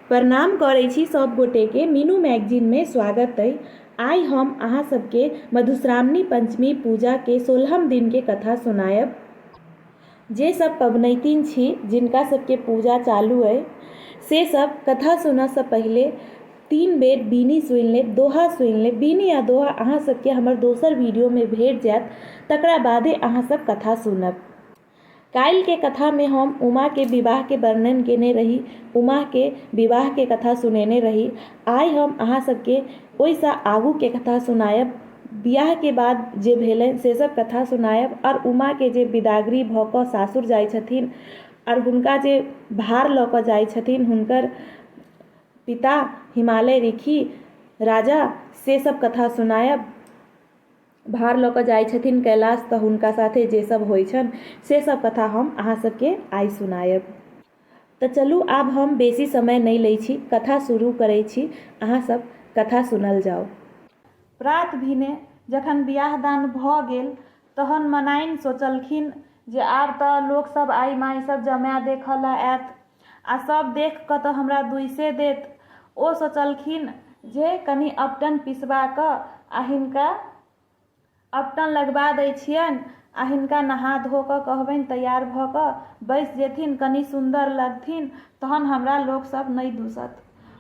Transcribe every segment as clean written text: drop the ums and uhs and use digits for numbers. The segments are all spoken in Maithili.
प्रणाम करै छी सब गोटेके, मीनू मैगजीनमे स्वागत अइ। आइ हम अहाँ सबके मधुश्रावणी पंचमी पूजाके 16म दिनके कथा सुनायब। जे सब पबनैतिन छी, जिनका सबके पूजा चालू अइ, से सब कथा सुनऽसँ पहिले 3 बेर बीनी सुनि लेब, दोहा सुनि लेब। बीनी आ दोहा अहाँ सबके हमर दोसर वीडियोमे भेट जायत, तकरा बादे अहाँ सब कथा सुनब। काल्हिके कथामे हम उमाके विवाहके वर्णन कयने रही, उमाके विवाहके कथा सुनेने रही। आइ हम अहाँ सबके ओहिसँ आगूके कथा सुनायब। बियाहके बाद जे भेलनि से सब कथा सुनायब आओर उमाके जे बिदागरी भऽ कऽ सासुर जाइ छथिन आओर हुनका जे भार लऽ कऽ जाइ छथिन हुनकर पिता हिमालय ऋषि राजा, से सब कथा सुनायब। भार लऽ कऽ जाइ छथिन कैलाश तऽ हुनका साथे जे सब होइ छनि से सब कथा हम अहाँ सबके आइ सुनायब। तऽ चलू आब हम बेसी समय नहि लै छी, कथा शुरू करै छी, अहाँ सब कथा सुनल जाउ। प्रात भिने जखन बियाह दान भऽ गेल तहन मनाइन सोचलखिन जे आब तऽ लोक सब आइ माइ सब जमाए देखऽ लए आएत आ सब देख कऽ तऽ हमरा दुइसे देत। ओ सोचलखिन जे कनी अपटन पिसबा कऽ आ हिनका अपटन लगबा दै छियनि आ हिनका नहा धो कऽ कहबनि तैयार भऽ कऽ बैस जेथिन, कनी सुन्दर लगथिन, तहन हमरा लोक सब नहि दूसत।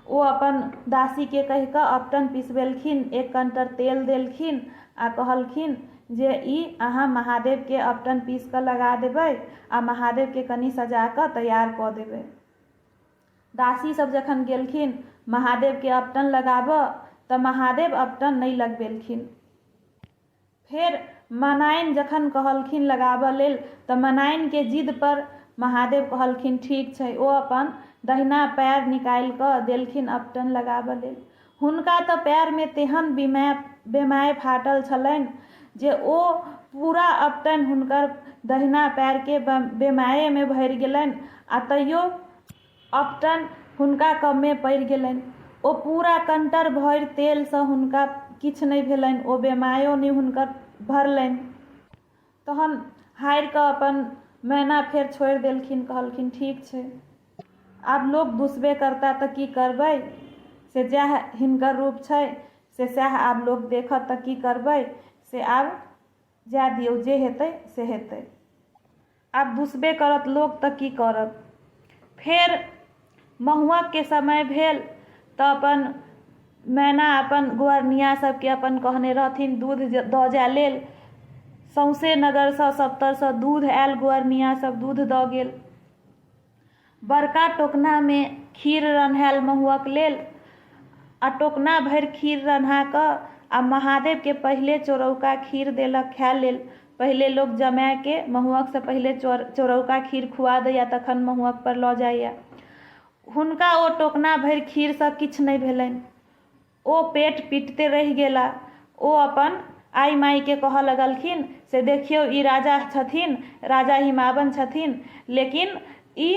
ओ अपन दासीके कहि कऽ अपटन पिसबेलखिन, एक कंटर तेल देलखिन आ कहलखिन जे ई अहाँ महादेवके अपटन पीस कऽ लगा देबै आ महादेवके कनी सजा कऽ तैयार कऽ देबै। दासी सब जखन गेलखिन महादेवके अपटन लगाबऽ तऽ महादेव अपटन नहि लगबेलखिन। फेर मनाइन जखन कहलखिन लगाबऽ लेल तऽ मनाइनके जिदपर महादेव कहलखिन ठीक छै। ओ अपन दहिना पएर निकालि कऽ देलखिन अपटन लगाबऽ लेल। हुनका तऽ पएरमे तेहन बेमाय फाटल छलनि जे ओ पूरा अपटन हुनकर दहिना पएरके बेमायेमे भरि गेलनि आ तैयो अपटन हुनका कमे पड़ि गेलनि। ओ पूरा कंटर भरि तेलसँ हुनका किछु नहि भेलनि, ओ बेमायो नहि हुनकर भरलनि। तहन हारि कऽ अपन मैना फेर छोड़ि देलखिन, कहलखिन ठीक छै, आब लोक दुसबे करता तऽ की करबै, से जएह हिनकर रूप छै से सएह आब लोक देखत तऽ की करबै, से आब जाए दियौ, जे हेतै से हेतै। आब दुसबे करत लोक तऽ की करब। फेर महुअकके समय भेल तऽ अपन मैना अपन गोअरनिया सबके अपन कहने रहथिन दूध दऽ जाय लेल। सौँसे नगरसँ सबतरसँ दूध आयल, गोअरनिया सब दूध दऽ गेल। बड़का टोकनामे खीर रन्हायल महुअक लेल आ टोकना भरि खीर रन्हा कऽ आ महादेवके पहिले चोरौका खीर देलक खाय लेल। पहिले लोक जमायके महुअकसँ पहिले चोरौका खीर खुआ दैए, तखन महुअकपर लऽ जाइए। हुनका ओ टोकना भरि खीरसँ किछु नहि भेलनि। ओ पेट पिटते रहि गेला। ओ अपन आइ माइके कहऽ लगलखिन से देखियौ ई राजा छथिन, राजा हिमावन छथिन, लेकिन ई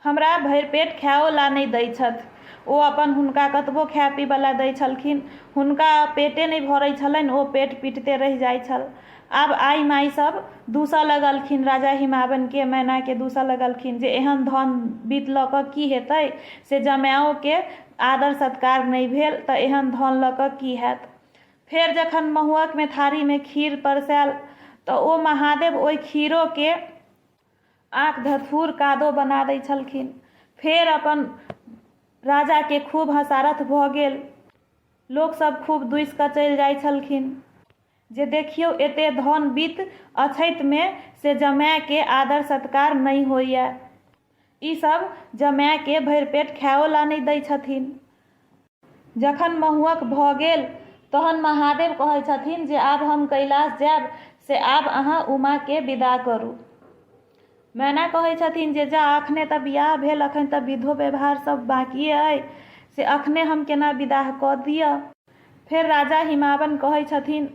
हमरा भरि पेट खाइओ ला नहि दै छथि। ओ अपन हुनका कतबो खाय पीबऽ ला दै छलखिन, हुनका पेटे नहि भरै छलनि, ओ पेट पिटते रहि जाइ छल। आब आइ माइ सब दूसऽ लगलखिन राजा हिमावनके, मैनाके दूसऽ लगलखिन जे एहन धन बीत लऽ कऽ की हेतै, से जमाओके आदर सत्कार नहि भेल तऽ एहन धन लऽ कऽ की हैत। फेर जखन महुअकमे थारीमे खीर परसायल तऽ ओ महादेव ओहि खीरोके आँख धथुर कादो बना दै छलखिन। फेर अपन राजाके खूब हसारथ भऽ गेल। लोकसभ खूब दूसि कऽ चलि जाइ छलखिन जे देखियौ एते धन बीत अछैतमे से जमायके आदर सत्कार नहि होइए। ई सभ जमायके भरि पेट खाइओ ला नहि दै छथिन। जखन महुअक भऽ गेल तहन महादेव कहै छथिन जे आब हम कैलाश जायब से आब अहाँ उमाके विदा करू। मैना कहै छथिन जे जा अखने तऽ बियाह भेल, अखन तऽ विधो व्यवहार सब बाँकिए अइ, से अखने हम केना विदाह कऽ दिअ। फेर राजा हिमावन कहै छथिन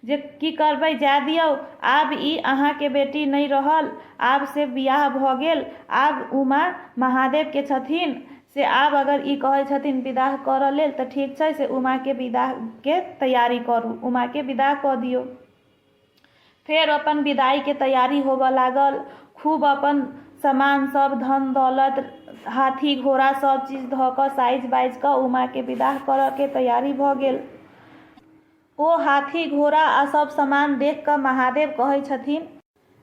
जे की करबै, जाय दियौ, आब ई अहाँके बेटी नहि रहल, आब से बियाह भऽ गेल, आब उमा महादेवके छथिन, से आब अगर ई कहै छथिन विदाह करऽ लेल तऽ ठीक छै, से उमाके विदाहके तैयारी करू, उमाके विदाह कऽ दियौ। फेर अपन विदाइके तैयारी होबऽ लागल। खूब अपन सामान सब, धन दौलत, हाथी घोड़ा सभ चीज धऽ कऽ साजि बाजि कऽ उमाके विदाह करऽके तैयारी भऽ गेल। ओ हाथी घोड़ा आ सभ सामान देख कऽ महादेव कहै छथिन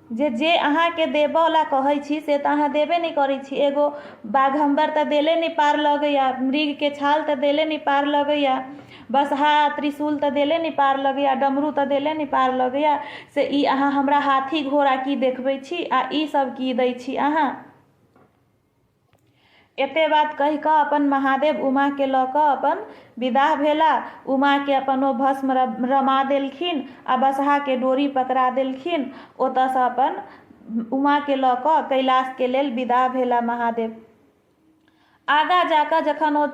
जे जे अहाँके देबऽला कहै छी से तऽ अहाँ देबे नहि करै छी। एगो बाघम्बर तऽ देले नहि पार लगैए, मृगके छाल तऽ देले नहि पार लगैए, बसहा त्रिशूल तऽ देले नहि पार लगैए, डमरू तऽ देले नहि पार लगैए, से ई अहाँ हमरा हाथी घोड़ा की देखबै छी आ ई सब की दै छी अहाँ। एते बात कहि कऽ अपन महादेव उमाके लऽ कऽ अपन विदाह भेला। उमाके अपन ओ भस्म रमा देलखिन आ बसहाके डोरी पकड़ा देलखिन। ओतऽसँ अपन उमाके लऽ कऽ कैलाशके लेल विदा भेला महादेव। आगाँ जा कऽ जखन ओ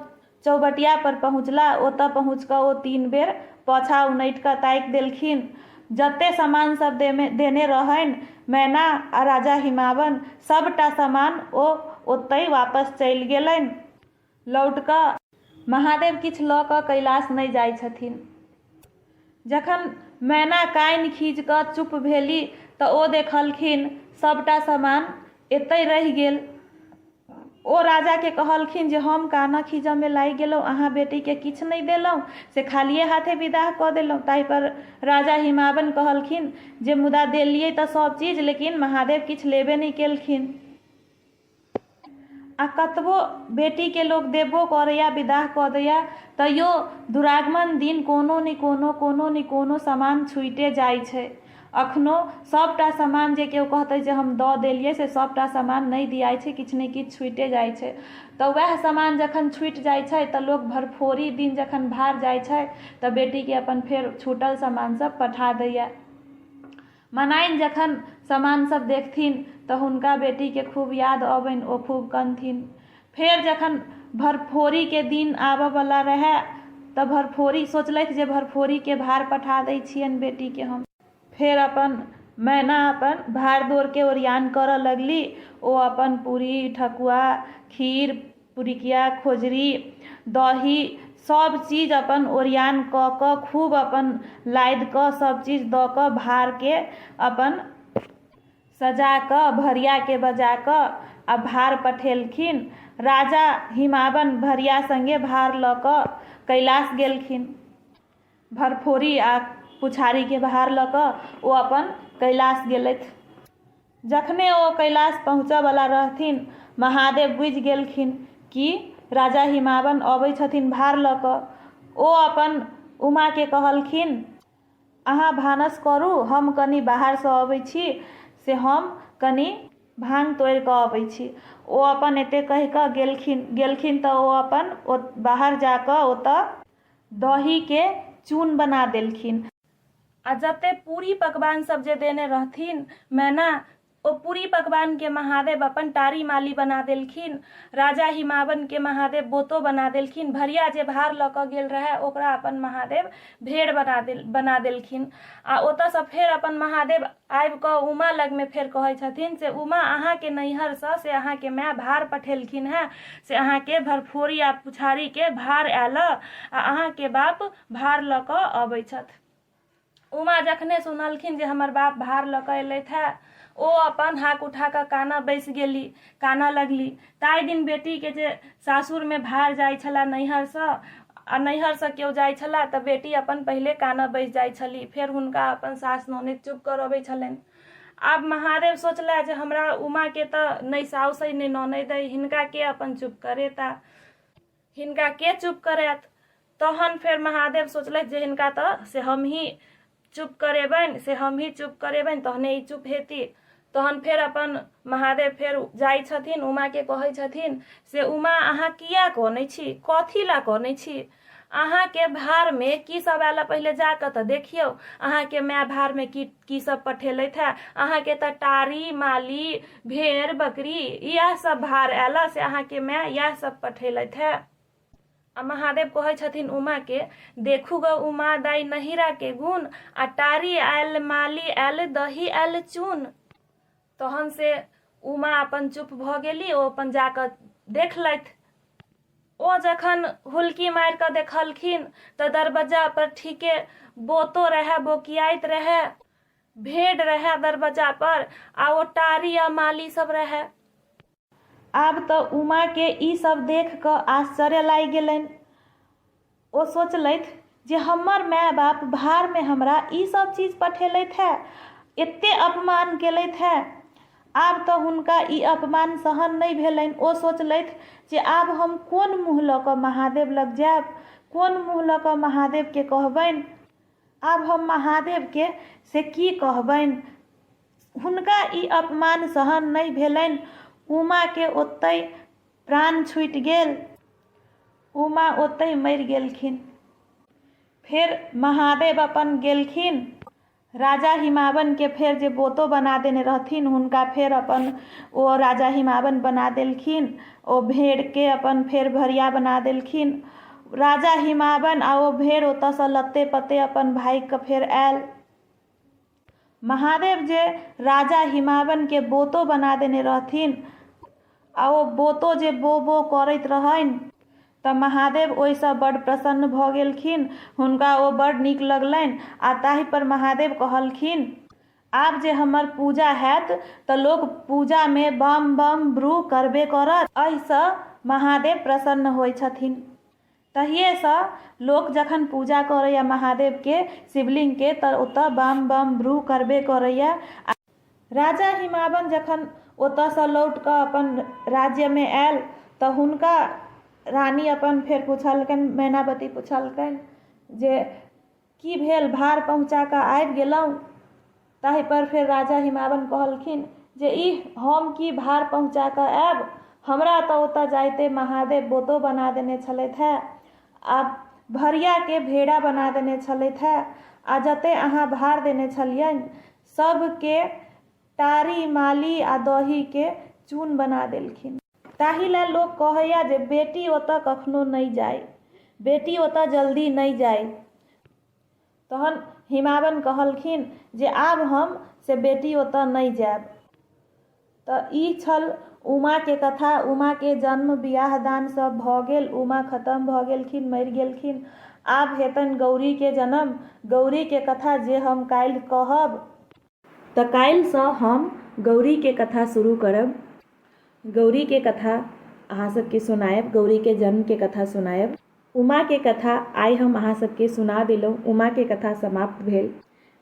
चौबटियापर पहुँचला, ओतऽ पहुँच कऽ ओ 3 बेर पाछाँ उनटि कऽ ताकि देलखिन। जते सामान सब देने रहनि मैना आ राजा हिमावन, सबटा सामान ओ ओतहि वापस चलि गेलनि। लौट कऽ महादेव किछु लऽ कऽ कैलाश नहि जाइ छथिन। जखन मैना कानि खीज कऽ चुप भेली तऽ ओ देखलखिन सबटा सामान एतहि रहि गेल। ओ राजाके कहलखिन जे हम कानऽ खीजऽमे लागि गेलहुँ, अहाँ बेटीके किछु नहि देलहुँ, से खालिए हाथे विदाह कऽ देलहुँ। ताहिपर राजा हिमावन कहलखिन जे मुदा देलियै तऽ सब चीज, लेकिन महादेव किछु लेबे नहि केलखिन। आ कतबो बेटीके लोक देबो करैए, विदाह कऽ दैए, तैयो दुरागमन दिन कोनो ने कोनो कोनो ने कोनो सामान छुटिए जाइ छै। अखनो सभटा सामान जे केओ कहतै जे हम दऽ देलियै, से सभटा सामान नहि दियाइ छै, किछु ने किछु छुटिए जाइ छै। तऽ वएह सामान जखन छुटि जाइ छै तऽ लोक भरफोरी दिन जखन भार जाइ छै तऽ बेटीके अपन फेर छूटल सामान सब पठा दैए। मनाइन जखन सामान सब देखथिन तऽ हुनका बेटीके खूब याद अबनि, ओ खूब कनथिन। फेर जखन भरफोरीके दिन आबऽवला रहए तऽ भरफोरी सोचलथि जे भरफोरीके भार पठा दै छियनि बेटीके हम। फेर अपन मैना अपन भार दोरके ओरियान करऽ लगली। ओ अपन पूरी ठकुआ खीर पुरिकिया खौजरी दही सब चीज अपन ओरियान कऽ कऽ खूब अपन लादि कऽ सब चीज दऽ कऽ भारके अपन सजा कऽ भरियाके बजा कऽ आ भार पठेलखिन। राजा हिमावन भरिया सङ्गे भार लऽ कऽ कैलाश गेलखिन। भरफोरी आ पुछारीके भार लऽ कऽ ओ अपन कैलाश गेलथि। जखने ओ कैलाश पहुँचऽवला रहथिन, महादेव बुझि गेलखिन कि राजा हिमावन अबै छथिन भार लऽ कऽ। ओ अपन उमाके कहलखिन, अहाँ भानस करू, हम कनि बाहरसँ अबै छी, से हम कनि भाँग तोड़ि कऽ अबै छी। ओ अपन एतेक कहि कऽ गेलखिन। गेलखिन तऽ ओ अपन बाहर जा कऽ ओतऽ दहीके चून बना देलखिन। आ जते पूरी पकवान सब जे देने रहथिन मैना, ओ पूरी पकवानके महादेव अपन टारी माली बना देलखिन। राजा हिमावनके महादेव बोतो बना देलखिन। भरिया जे भार लऽ कऽ गेल रहए ओकरा अपन महादेव भेड़ बना देलखिन। आ ओतऽसँ फेर अपन महादेव आबि कऽ उमा लगमे फेर कहै छथिन से उमा, अहाँके नैहरसँ से अहाँके माय भार पठेलखिन हेँ, से अहाँके भरफोरी आ पुछारीके भार आयल आ अहाँके बाप भार लऽ कऽ अबै छथि। उमा जखने सुनलखिन जे हमर बाप भार लऽ कऽ एलथि हेँ, ओ अपन हाक उठा कऽ कानऽ बैसि गेली, कानऽ लगली। ताहि दिन बेटीके जे सासुरमे भार जाइ छलए नैहरसँ आ नैहरसँ केओ जाइ छलए तऽ बेटी अपन पहिले कानऽ बैसि जाइ छली, फेर हुनका अपन सास ननदि चुप करबै छलनि। आब महादेव सोचला जे हमरा उमाके तऽ नहि साउस अइ नहि ननदि अइ, हिनका के अपन चुप करेता, हिनका के चुप करायत। तहन फेर महादेव सोचलथि जे हिनका तऽ से हमही चुप करेबनि, से हमही चुप करेबनि तहने ई चुप हेती। तहन फेर अपन महादेव फेर जाइ छथिन, उमाके कहै छथिन से उमा, अहाँ किया कनै छी, कथी लए कनै छी? अहाँके भारमे की सब आयल पहिले जा कऽ तऽ देखियौ, अहाँके माय भारमे की की सब पठेलथि हे। अहाँके तऽ टारी माली भेड़ बकरी इएह सब भार आयल, से अहाँके माय इएह सब पठेलथि हे। आ महादेव कहै छथिन उमाके, देखू गौ उमा दाइ नहिराके गुण, आ टारी आयल माली आयल दही आयल चून। तहन से उमा अपन चुप भऽ गेली। ओ अपन जाकऽ देखलथि। ओ जखन हुलकी मारि कऽ देखलखिन तऽ दरबज्जा पर ठीके बोतो रहए, बोकियाइत रहए, भेड़ रहए दरबज्जा पर, आ ओ टारी आ माली सब रहए। आब तऽ उमाके ई सब देखि कऽ आश्चर्य लागि गेलनि। ओ सोचलथि जे हमर माय बाप भारमे हमरा ई सब चीज पठेलथि हेँ, एतेक अपमान केलथि हेँ। आब तऽ हुनका ई अपमान सहन नहि भेलनि। ओ सोचलथि जे आब हम कोन मुँह लऽ कऽ महादेव लग जायब, कोन मुँह लऽ कऽ महादेवके कहबनि। आब हम महादेवके से की कहबनि। हुनका ई अपमान सहन नहि भेलनि। उमाके ओतहि प्राण छुटि गेल। उमा ओतहि मरि गेलखिन। फेर महादेव अपन गेलखिन। राजा हिमावनके फेर जे बोतो बना देने रहथिन हुनका फेर अपन ओ राजा हिमावन बना देलखिन। ओ भेड़के अपन फेर भरिया बना देलखिन। राजा हिमावन आ ओ भेड़ ओतऽसँ लत्ते पत्ते अपन भागिकऽ फेर आयल। महादेव जे राजा हिमावनके बोतो बना देने रहथिन आ ओ बोतो जे बो बो करैत रहनि तऽ महादेव ओहिसँ बड्ड प्रसन्न भऽ गेलखिन। हुनका ओ बड्ड नीक लगलनि आ ताहिपर महादेव कहलखिन, आब जे हमर पूजा हैत तऽ लोक पूजामे बम बम ब्रू करबे करत। एहिसँ महादेव प्रसन्न होइ छथिन। तहिएसँ लोक जखन पूजा करैए महादेवके, शिवलिङ्गके, तऽ ओतऽ बम बम ब्रू करबे करैए। राजा हिमावन जखन ओतऽसँ लौटिकऽ अपन राज्यमे आयल तऽ हुनका रानी अपन फेर पुछलकनि, मैनावती पुछलकनि जे की भेल, भार पहुँचाकऽ आबि गेलहुँ? ताहिपर फेर राजा हिमावन कहलखिन जे ईह, हम की भार पहुँचा कऽ आयब? हमरा तऽ ओतऽ जाइते महादेव बोतो बना देने छलथि हेँ आ भरियाके भेड़ा बना देने छलथि हेँ आ जते अहाँ भार देने छलियनि सभके टारी माली आ दहीके चून बना देलखिन। ताहि लए लोक कहैए जे बेटी ओतऽ कखनो नहि जाइ, बेटी ओतऽ जल्दी नहि जाइ। तहन हिमावन कहलखिन जे आब हम से बेटी ओतऽ नहि जायब। तऽ ई छल उमाके कथा। उमाके जन्म, बियाह दान सब भऽ गेल। उमा खतम भऽ गेलखिन, मरि गेलखिन। आब हेतनि गौरीके जन्म। गौरीके कथा जे हम काल्हि कहब। तऽ काल्हिसँ हम गौरीके कथा शुरू करब। गौरीके कथा अहाँ सबके सुनायब, गौरीके जन्मके कथा सुनायब। उमाके कथा आइ हम अहाँ सबके सुना देलहुँ। उमाके कथा समाप्त भेल।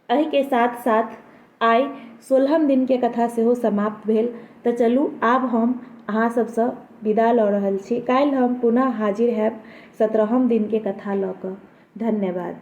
एहिके साथ साथ आइ सोलहम दिनके कथा सेहो समाप्त भेल। तऽ चलू आब हम अहाँ सबसँ विदा लऽ रहल छी। काल्हि हम पुनः हाजिर हैब सत्रहम दिनके कथा लऽ कऽ। धन्यवाद।